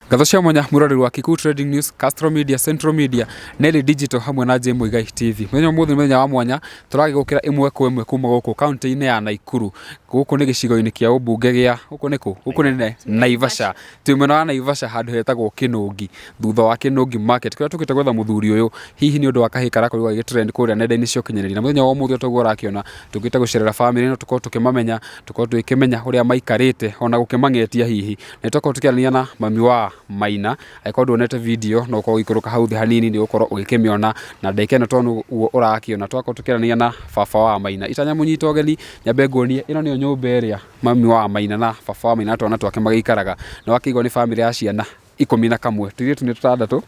Ngatho cia mwanya mwĩroreri wa Kikuyu Trading News, Castro Media, Central Media, Nelly Digital hamwe na J Muigai TV. Mũthenya ũmũthĩ nĩ mũthenya wa mwanya tũragĩgũkĩra ĩmwe kwa ĩmwe kuma gũkũ kaunti-inĩ ya Naikuru. Gũkũ nĩ gĩcigo-inĩ kĩa ũmbunge gĩa gũkũ nĩ kũ? Gũkũ nĩ Naivasha. Twĩ mwena wa Naivasha handũ hetagwo Kĩnũngi, thutha wa Kĩnũngi Market kũrĩa tũkĩte gwetha mũthuri ũyũ hihi nĩ ũndũ wa kahĩĩ karakorirwo gagĩ trend kũrĩa nenda-inĩ cia ũkinyanĩria. Na mũthenya wa ũmũthĩ o taguo ũrakĩona tũkĩte gũcerera bamĩrĩ ĩno tũkorwo tũkĩmamenya, tũkorwo tũgĩkĩmenya ũrĩa maikarĩte ona gũkĩmang'etia hihi. Na nĩ twakorwo tũkĩaranĩria na mami wa Maina, angĩkorwo nduonete video no ũkorwo ũgĩikũrũka hau thĩ hanini nĩ ũgũkorwo ũgĩkĩmĩona, na ndagĩka ĩno tondũ ũguo ũrakĩona twakorwo tũkĩaranĩria na baba wa Maina. Itanyamũnyita ũgeni nyambe nguonie ĩno nĩyo nyũmba ĩrĩa mami wa Maina na baba wa Maina na twana twake magĩikaraga. Na wakĩigua nĩ bamĩrĩ ya ciana 11, tũirĩtu nĩ tũtandatũ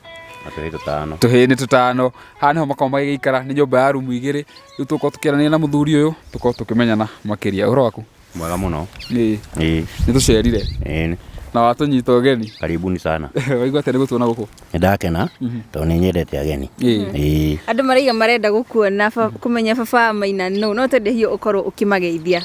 na tũhĩĩ tũtano. Tũhĩĩ nĩ tũtano. Haha nĩho makoragwo magĩgĩikara, nĩ nyũmba ya rumu igĩrĩ. Rĩu tũgũkorwo tũkĩaranĩria na mũthuri ũyũ tũkorwo tũkĩmenyana makĩria. Ũhoro waku? Mwega mũno. Ĩĩ. Ĩĩ. Nĩ tũcerire. Ĩĩ. Na watũnyita ũgeni. Karibuni sana. Waigua atĩa nĩ gũtuona gũkũ? Nĩ ndakena tondũ nĩ nyendete ageni. Ĩĩ. Ĩĩ. Andũ maraiga marenda gũkuona kũmenya baba wa Maina nũ, no twende hihi ũkorwo ũkĩmageithia.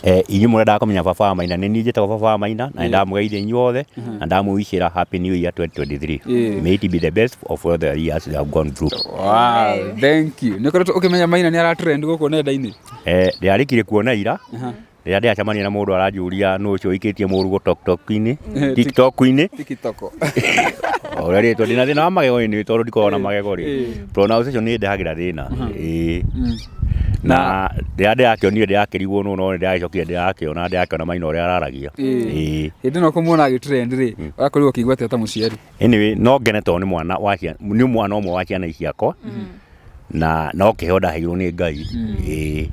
Eh, inyuĩ mũrendaga kũmenya baba wa Maina nĩ niĩ njĩtagwo baba wa Maina na nĩ ndamũgeithia inyuothe na ndamũwicĩra happy new year 2023. Ĩĩ. May it be the best of all the years you have gone through. Wow, thank you. Nĩ ũkoretwo ũkĩmenya Maina nĩ ara trend gũkũ nenda-inĩ? Eh, ndĩrarĩkirie kuona ira rĩrĩa ndĩracemania na mũndũ aranjũria nũ ũcio ũikĩtie mũrugo TikTok-inĩ TikTok-inĩ. TikTok. O ũrĩa rĩtwa ndĩna thĩna wa magego nĩ tondũ ndikoragwo na magego rĩ, pronunciation nĩ ĩndehagĩra thĩna. Ĩĩ. Na rĩrĩa ndĩrakĩonire ndĩrakĩrigwo nũ, no nĩ ndĩragĩcokire ndĩrakĩona ndĩrakĩona Maina ũrĩa araragia. Ĩĩ. Hĩndĩ ĩno kũmuona agĩ trend rĩ, ũrakorirwo ũkĩigua atĩa ta mũciari? Anyway, no ngene tondũ nĩ mwana wa ciana, nĩ mwana ũmwe wa ciana ciakwa na no kĩheo ndaheirwo nĩ Ngai. Ĩĩ.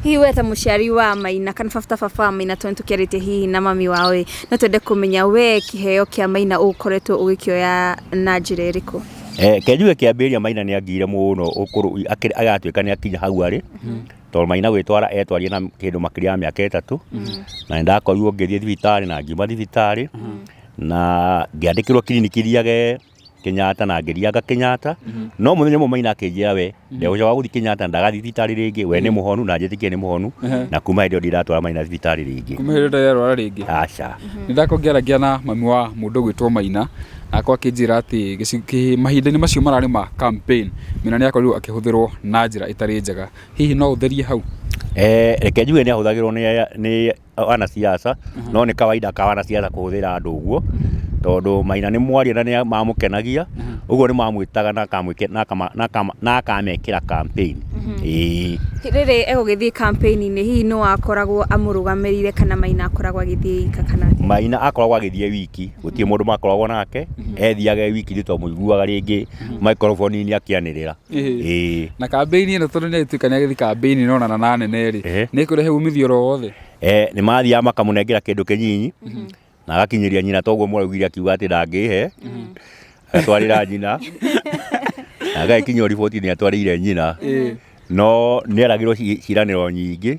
Hihi we ta mũciari wa Maina kana baba ta baba wa Maina tondũ tũkĩarĩtie hihi na mami wao ĩ, no twende kũmenya we kĩheo kĩa Maina ũkoretwo ũgĩkĩoya na njĩra ĩrĩkũ? Eh, ke njuge kĩambĩrĩria Maina nĩ angiire mũno ũkũrũ agatuĩka nĩ akinya hau arĩ, tondũ Maina gwĩtwara etwarire na kĩndũ makĩria ya mĩaka 3, na nĩ ndakorirwo ngĩthiĩ thibitarĩ na ngiuma thibitarĩ, na ngĩandĩkĩrwo kiriniki thiage Kenyatta na ngĩthianga Kenyatta, no mũthenya ũmwe Maina akĩnjĩra we ndegũcoka gũthiĩ Kenyatta, ndagathiĩ thibitarĩ rĩngĩ, we nĩ mũhonu na njĩtĩkie nĩ mũhonu, na kuma hĩndĩ ĩyo ndirĩ ndatwara Maina thibitarĩ rĩngĩ. Kuma hĩndĩ ĩyo ndarĩ arwara rĩngĩ? Aca. Nĩ ndakorwo ngĩarangia na mami wa mũndũ ũgwĩtwo Maina, na akorwo akĩnjĩra atĩ mahinda-inĩ macio mararĩ ma campaign, Maina nĩ akorirwo akĩhũthĩrwo na njĩra ĩtarĩ njega. Hihi no ũtherie hau? Eh, reke njuge nĩ ahũthagĩrwo nĩ wanasiasa, no nĩ kawaida ka wanasiasa kũhũthĩra andũ ũguo, tondũ Maina nĩ mwaria na nĩ mamũkenagia, ũguo nĩ mamwĩtaga na akamekĩra campaign. Ĩĩ. Rĩrĩ egũgĩthiĩ campaign-inĩ hihi nũ wakoragwo amũrũgamĩrĩire kana Maina akoragwo agĩthiĩ ika kana atĩa? Maina akoragwo agĩthiĩ wiki, gũtirĩ mũndũ makoragwo nake, ethiaga e wiki nĩ twamũiguaga rĩngĩ microphone-inĩ akĩanĩrĩra. Ĩĩ. Na campaign ĩno tondũ nĩ agĩtuĩka nĩ agĩthiĩ campaign ĩno ona na nene rĩ, nĩ ĩkũrehe umithio oro wothe? Eh, nĩ mathiaga makamũnengera kĩndũ kĩnyinyi na agakinyĩria nyina, toguo mũraugire akiuga atĩ ndangĩhe, agatwarĩra nyina na agagĩkinyio riboti nĩ atwarĩire nyina, no nĩ eragĩrwo ciĩranĩro nyingĩ,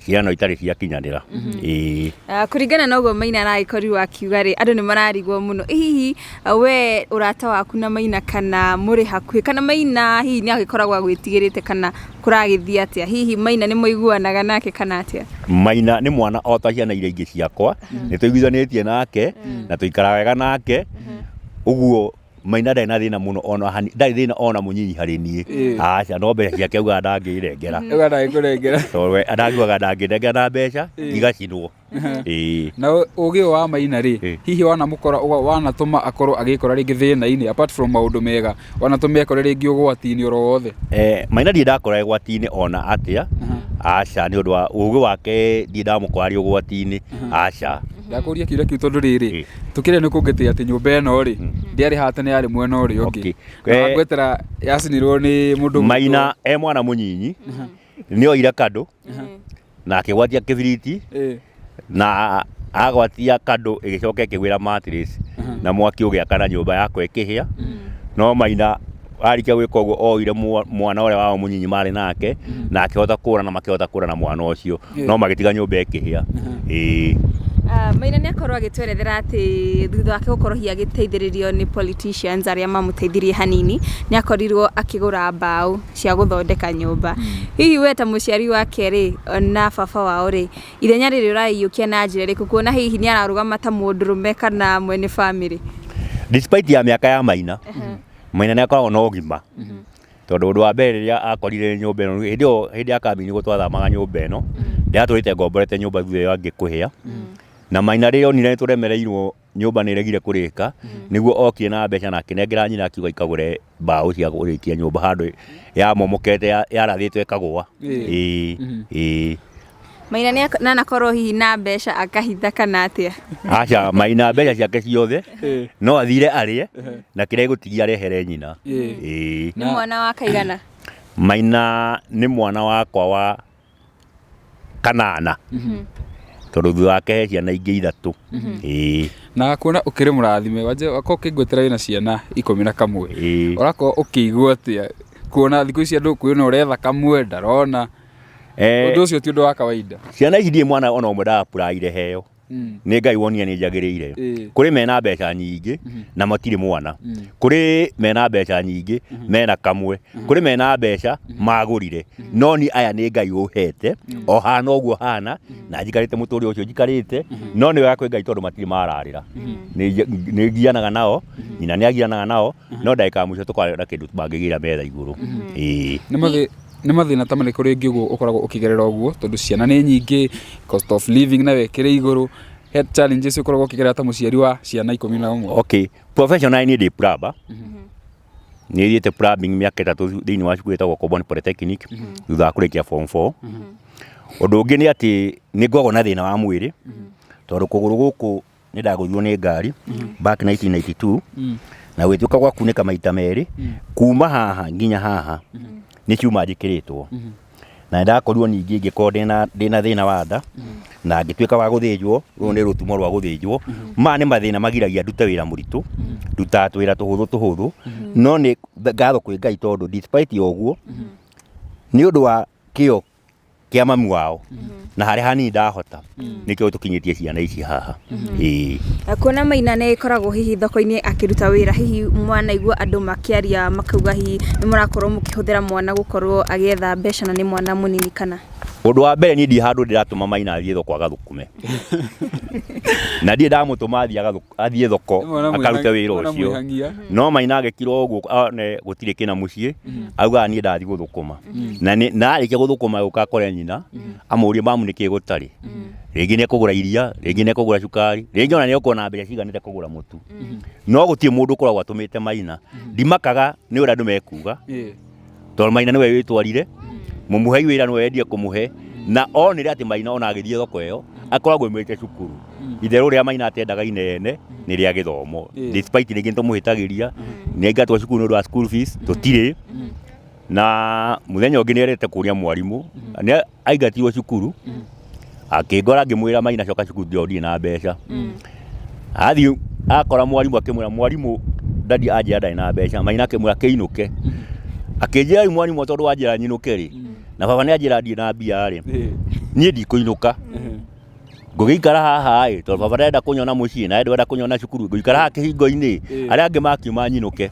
ciĩranĩro itarĩ ciakinyanĩra. Ĩĩ. Ah, kũringana na ũguo Maina aragĩkorirwo akiuga rĩ, andũ nĩ mararigwo mũno hihi we ũrata waku na Maina kana mũrĩ hakuhĩ, kana Maina hihi nĩ agĩkoragwo agwĩtigĩrĩte kana kũragĩthiĩ atĩa, hihi Maina nĩ mũiguanaga nake kana atĩa? Maina nĩ mwana o ta ciana iria ingĩ ciakwa, nĩ tũiguithanĩtie nake na tũikaraga wega nake, ũguo Maina ndarĩ na thĩna mũno ona hani, ndarĩ thĩna ona mũnyinyi harĩ niĩ. Aca, no mbeca ciake augaga ndangĩrengera. Augaga ndangĩkũrengera. Tondũ we andangiugaga ndangĩnengera na mbeca igacinwo. Ĩĩ. Na ũgĩ ũyũ wa Maina rĩ, hihi wanamũkora wanatũma akorwo agĩkora rĩngĩ thĩna-inĩ apart from maũndũ mega, wanatũma ekore rĩngĩ ũgwati-inĩ oro wothe? Eh, Maina ndirĩ ndakora ũgwati-inĩ ona atĩa, aca, nĩ ũndũ wa ũgĩ wake ndirĩ ndamũkora arĩ ũgwati-inĩ, aca. Ndakũria kĩũria kĩu tondũ rĩrĩ, tũkĩrĩa nĩ kũngĩtĩa atĩ nyũmba ĩno rĩ, ndĩarĩ haha tene yarĩ mwena ũrĩa ũngĩ. Na wangwetera yacinirwo nĩ mũndũ ũgwĩtwo- Maina e mwana mũnyinyi nĩ oire kandũ na akĩgwatia kĩbiriti na agwatia kandũ ĩgĩcoka ĩkĩgwĩra mattress na mwaki ũgĩakana nyũmba yakwa ĩkĩhĩa, no Maina arĩkia gwĩka ũguo oire mwana ũrĩa wao mũnyinyi marĩ nake na akĩhota kũra na makĩhota kũra na mwana ũcio, no magĩtiga nyũmba ĩkĩhĩa. Ĩĩ. Ah, Maina nĩ akorwo agĩtwerethera atĩ thutha wake gũkorwo hihi agĩteithĩrĩrio nĩ politicians arĩa mamũteithirie hanini, nĩ akorirwo akĩgũra mbaũ cia gũthondeka nyũmba. Hihi we ta mũciari wake rĩ, na baba wao rĩ, ithenya rĩrĩ ũraiyũkia na njĩra ĩrĩkũ kuona hihi nĩ ararũgama ta mũndũrũme kana mwene bamĩrĩ? Despite ya mĩaka ya Maina, Maina nĩ akoragwo na ũgima. Tondũ ũndũ wa mbere rĩrĩa akorire nyũmba ĩno, hĩndĩ ĩyo hĩndĩ ya kambĩini nĩguo twathamaga nyũmba ĩno, ndĩratũrĩte ngomborete nyũmba thutha ĩyo angĩ kũhĩa. Na Maina rĩrĩa onire nĩtũremereirwo nyũmba nĩ ĩregire kũrĩka, nĩguo okire na mbeca na akĩnengera nyina akiuga ikagũre mbaũ cia kũrĩkia nyũmba handũ yamomokete yarathĩtwo ĩkagũa. Ĩĩ, ĩĩ. Maina nĩ nanakorwo hihi na mbeca akahitha kana atĩa? Aca, Maina mbeca ciake ciothe no athire arĩe na kĩrĩa egũtigia arehere nyina. Ĩĩ. Nĩ mwana wa kaigana? Maina nĩ mwana wakwa wa kanana tondũ thutha wake he ciana ingĩ ithatũ. Ĩĩ. Na kuona ũkĩrĩ mũrathime wanje wakorwo ũkĩngwetera wĩna ciana 11. Ĩĩ. Ũrakorwo ũkĩigua atĩa kuona thikũ ici andũ kwĩna ũretha kamwe ndarona? Ũndũ ũcio ti ũndũ wa kawaida. Ciana ici ndirĩ mwana ona ũmwe ndapuraire heo. Nĩ Ngai wonire nĩ njagĩrĩire. Kũrĩ mena mbeca nyingĩ na matirĩ mwana. Kũrĩ mena mbeca nyingĩ mena kamwe. Kũrĩ mena mbeca magũrire. No ni aya nĩ Ngai ũhete o hana ũguo hana na njikarĩte mũtũrĩre ũcio njikarĩte no nĩ wega kwĩ Ngai tondũ matirĩ mararĩra. Nĩ ngianaga nao, nyina nĩ agianaga nao no ndagĩka ya mũico tũkarĩa na kĩndũ mangĩgĩra metha igũrũ. Ĩĩ. Nĩ mathĩna ta marĩkũ rĩngĩ ũguo ũkoragwo ũkĩgerera ũguo tondũ ciana nĩ nyingĩ, cost of living nayo ĩkĩrĩ igũrũ, he challenges ũkoragwo ũkĩgerera ta mũciari wa ciana 11? Okay, professionally niĩ ndĩ plumber. Nĩ thiĩte plumbing mĩaka 3 thĩinĩ wa cukuru ĩtagwo Comboni Polytechnic thutha wa kũrĩkia form 4. Ũndũ ũngĩ nĩ atĩ nĩ ngoragwo na thĩna wa mwĩrĩ tondũ kũgũrũ gũkũ nĩ ndagũthirwo nĩ ngari back 1992 na gũgĩtuĩka gwa kunĩka maita merĩ kuma haha nginya haha nĩ ciuma njĩkĩrĩtwo. Na nĩ ndakorirwo ningĩ ngĩkorwo ndĩna thĩna wa nda na ngĩtuĩka wa gũthĩnjwo, rũrũ nĩ rũtumo rwa gũthĩnjwo. Maya nĩ mathĩna magiragia ndute wĩra mũritũ, ndutaga twĩra tũhũthũ tũhũthũ, no nĩ ngatho kwĩ Ngai tondũ despite ya ũguo, nĩ ũndũ wa kĩo kĩa mami wao na harĩa hanini ndahota nĩkĩo tũkinyĩtie ciana ici haha. Ĩĩ. Kuona Maina nĩ ĩkoragwo hihi thoko-inĩ akĩruta wĩra, hihi mwanaigua andũ makĩaria makauga hihi nĩ mũrakorwo mũkĩhũthĩra mwana gũkorwo agĩetha mbeca na nĩ mwana mũnini kana? Ũndũ wa mbere niĩ ndirĩ handũ ndĩratũma Maina athiĩ thoko agathũkũme. Na ndirĩ ndamũtũma athiĩ thoko akarute wĩra ũcio. No Maina agĩkira ũguo one gũtirĩ kĩna mũciĩ, augaga niĩ ndathiĩ gũthũkũma. Na na arĩkia gũthũkũma agĩũka akore nyina, amũrie mamu nĩkĩ gũtarĩ. Rĩngĩ nĩ ekũgũra iria, rĩngĩ nĩ ekũgũra cukari, rĩngĩ ona nĩ ekuona mbeca ciganĩte kũgũra mũtu. No gũtirĩ mũndũ ũkoragwo atũmĩte Maina. Ndimakaga nĩ ũrĩa andũ mekuga. Tondũ Maina nĩwe wĩtwarire, mũmũhei wĩra nĩwe wendire kũmũhe, na onire atĩ Maina ona agĩthiĩ thoko ĩyo, akoragwo aumĩte cukuru. Itherũ rĩrĩa Maina atendaga inene nĩ rĩa gĩthomo. Despite rĩngĩ nĩ tũmũhĩtagĩria, nĩ aingatwo cukuru nĩ ũndũ wa school fees, tũtirĩ. Na mũthenya ũngĩ nĩ erĩte kũria mwarimũ, nĩ aingatirwo cukuru, akĩngora ngĩmwĩra Maina coka cukuru tondũ ndirĩ na mbeca. Athiĩ akora mwarimũ akĩmwĩra mwarimũ daddy anjĩra ndarĩ na mbeca, Maina akĩmwĩra kĩinũke. Akĩnjĩra rĩu mwarimũ tondũ wanjĩra nyinũke rĩ, na baba nĩ anjĩra ndirĩ na mbia rĩ, niĩ ndikũinũka. Ngũgĩikara haha ĩ, tondũ baba ndarenda kũnyona mũciĩ nawe ndũrenda kũnyona cukuru, ngũikara haha kĩhingo-inĩ, arĩa angĩ makiuma nyinũke.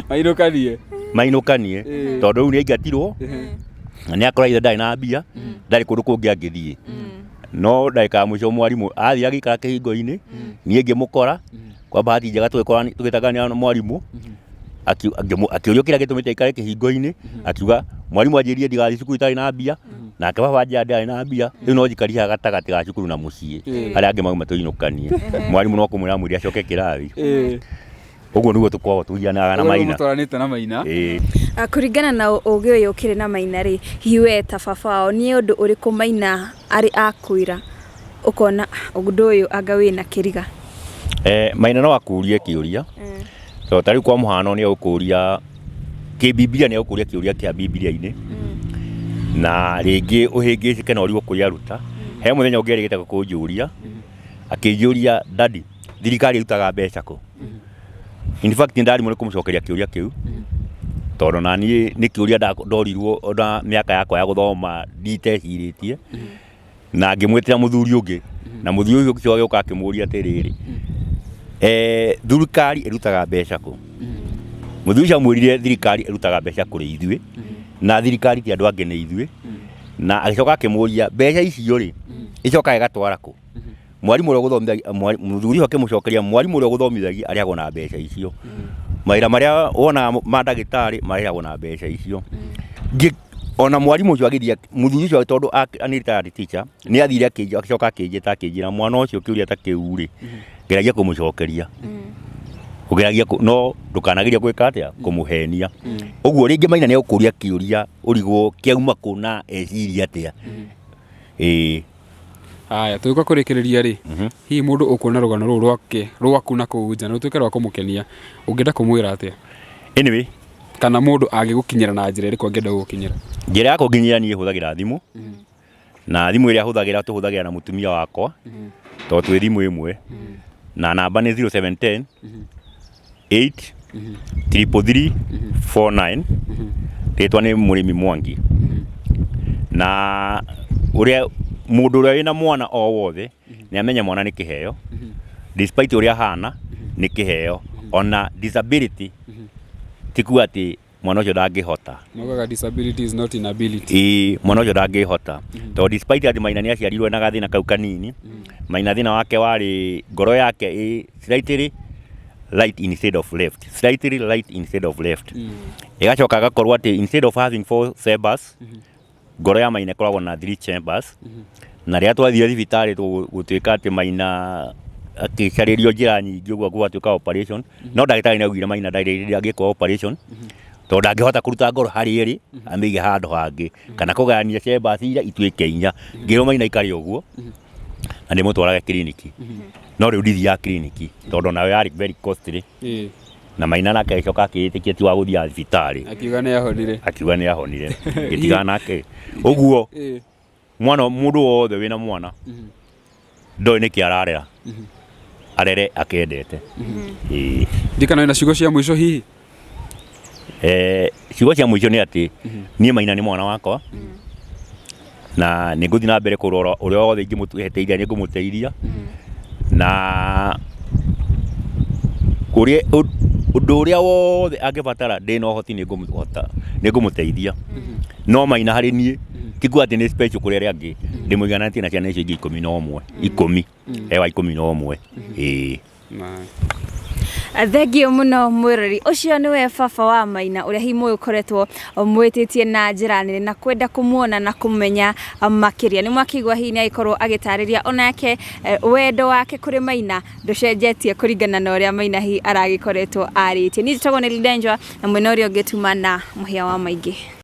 Mainũkanie. Mainũkanie, tondũ rĩu nĩ aingatirwo, na nĩ akora ithe ndarĩ na mbia, ndarĩ kũndũ kũngĩ angĩthiĩ. No ndagĩka ya mũico mwarimũ athiĩ agĩikara kĩhingo-inĩ, niĩ ngĩmũkora, kwa bahati njega tũgĩtangania na mwarimũ, akĩũrio kĩrĩa gĩtũmĩte aikare kĩhingo-inĩ, akiuga mwarimũ anjĩrire ndigathiĩ cukuru itarĩ na mbia, nake baba anjĩra ndarĩ na mbia, rĩu no njikarie haha gatagatĩ ga cukuru na mũciĩ, arĩa angĩ mauma tũinũkanie. Mwarimũ no kũmwĩra amwĩrire acoke kĩrathi. Ũguo nĩguo tũkoragwo tũgianaga na Ũguo nĩguo Maina. mũtwaranĩte na Maina. Ĩĩ. Kũringana na ũgĩ ũyũ ũkĩrĩ na Maina rĩ, hihi we ta baba wao nĩ ũndũ ũrĩkũ Maina arĩ akwĩra ũkona ũndũ ũyũ anga wĩna kĩriga? Maina no akũrie kĩũria, tondũ ta rĩu kwa mũhano nĩ egũkũria kĩbibilia, nĩ egũkũria kĩũria kĩa bibilia-inĩ, na rĩngĩ ũhĩngĩcĩke na ũrigwo kwĩaruta. He mũthenya ũngĩ erĩgĩte kũnjũria, akĩnjũria daddy, thirikari ĩrutaga mbeca kũ? In fact nĩ ndarimwo nĩ kũmũcokeria kĩũria kĩu, tondũ na niĩ nĩ kĩũria ndorirwo ona mĩaka yakwa ya gũthoma nditecirĩtie, na ngĩmwĩtĩra mũthuri ũngĩ Na mũthuri ũcio agĩũka akĩmũria atĩrĩrĩ, thirikari ĩrutaga mbeca kũ? Mũthuri ũcio amwĩrire thirikari ĩrutaga mbeca kũrĩ ithuĩ, na thirikari ti andũ angĩ nĩ ithuĩ. Na agĩcoka akĩmũria mbeca icio rĩ, icokaga ĩgatwara kũ? Mwarimũ ũrĩa ũgũthomithagia, mũthuri ũcio akĩmũcokeria, mwarimũ ũrĩa ũgũthomithagia arĩhagwo na mbeca icio. Mawĩra marĩa wonaga ma ndagĩtarĩ marĩhagwo na mbeca icio. Ona mwarimũ ũcio agĩthiĩ, mũthuri ũcio tondũ nĩ retired teacher, nĩ athire agĩcoka akĩnjĩta akĩnjĩra mwana ũcio kĩũria ta kĩu rĩ, geragia kũmũcokeria. Ũgeragia no ndũkanagerie gwĩka atĩa, kũmũhenia. Ũguo rĩngĩ Maina nĩ egũkũria kĩũria ũrigwo kĩauma kũ na eciria atĩa. Ĩĩ. Haya, tũgĩũka kũrĩkĩrĩria rĩ, hihi mũndũ ũkuona rũgano rũrũ rwake rwaku na kũu nja na rũtuĩke rwa kũmũkenia, ũngĩenda kũmwĩra atĩa? Anyway, Kana mũndũ angĩgũkinyĩra na njĩra ĩrĩkũ angĩenda gũgũkinyĩra? Njĩra ya kũnginyĩra niĩ hũthagĩra thimũ, na thimũ ĩrĩa hũthagĩra tũhũthagĩra na mũtumia wakwa, tondũ twĩ thimũ ĩmwe, na namba nĩ 0710 8 333 49. Rĩtwa nĩ Mũrĩmi Mwangi. Na ũrĩa mũndũ ũrĩa wĩna mwana o wothe nĩ amenye mwana nĩ kĩheo, despite ũrĩa ahana nĩ kĩheo. Ona disability ti kuga atĩ mwana ũcio ndangĩhota. Maugaga disability is not inability. Ĩĩ, mwana ũcio ndangĩhota, tondũ despite atĩ Maina nĩ aciarirwo na gathĩna kau kanini, Maina thĩna wake warĩ ngoro yake ĩ slightly right instead of left, slightly right instead of left. Ĩgacoka agakorwo atĩ instead of having four chambers, ngoro ya Maina ĩkoragwo na three chambers. Na rĩrĩa twathire thibitarĩ gũtuĩka atĩ Maina akĩcarĩrio njĩra nyingĩ ũguo gũgatuĩka operation, no ndagĩtarĩ nĩ augire Maina ndangĩkwo operation, tondũ ndangĩhota kũruta ngoro harĩa ĩrĩ amĩige handũ hangĩ, kana kũgayania chambers iria ituĩke inya. Ngĩrwo Maina aikare ũguo na ndĩmũtwarage kiriniki, no rĩu ndithiaga kiriniki tondũ nayo yarĩ very costly. Na Maina nake agĩcoka akĩĩtĩkia ti wa gũthiaga thibitarĩ. Akiuga nĩ ahonire. Akiuga nĩ ahonire, ngĩtigana nake ũguo. Mwana, mũndũ wothe wĩna mwana ndoĩ nĩkĩ ararera, arere akendete. Ĩĩ. Ndikana wĩna ciugo cia mũico hihi? Ciugo cia mũico nĩ atĩ niĩ Maina nĩ mwana wakwa, na nĩ ngũthiĩ na mbere kũrora ũrĩa wothe ingĩmũteithia, nĩ ngũmũteithia. Na ũrĩa ũndũ ũrĩa wothe angĩbatara ndĩna ũhoti nĩ ngũmũhota, nĩ ngũmũteithia. No Maina harĩ niĩ ti kuga atĩ nĩ special kũrĩ arĩa angĩ, ndĩmũigananĩtie na ciana icio ingĩ 11, 10, e wa 11. Ĩĩ. Thengiũ mũno mwĩrori, ũcio nĩwe baba wa Maina ũrĩa hihi mũĩ ũkoretwo mwĩtĩtie na njĩra nene na kwenda kũmuona na kũmenya makĩria. Nĩ mwakĩigua hihi nĩ agĩkorwo agĩtarĩria onake wendo wake kũrĩ Maina ndũcenjetie kũringana na ũrĩa Maina hihi aragĩkoretwo arĩtie. Niĩ njĩtagwo Nelly Ndenjwa na mwena ũrĩa ũngĩ tuma na mũhĩa wa maingĩ.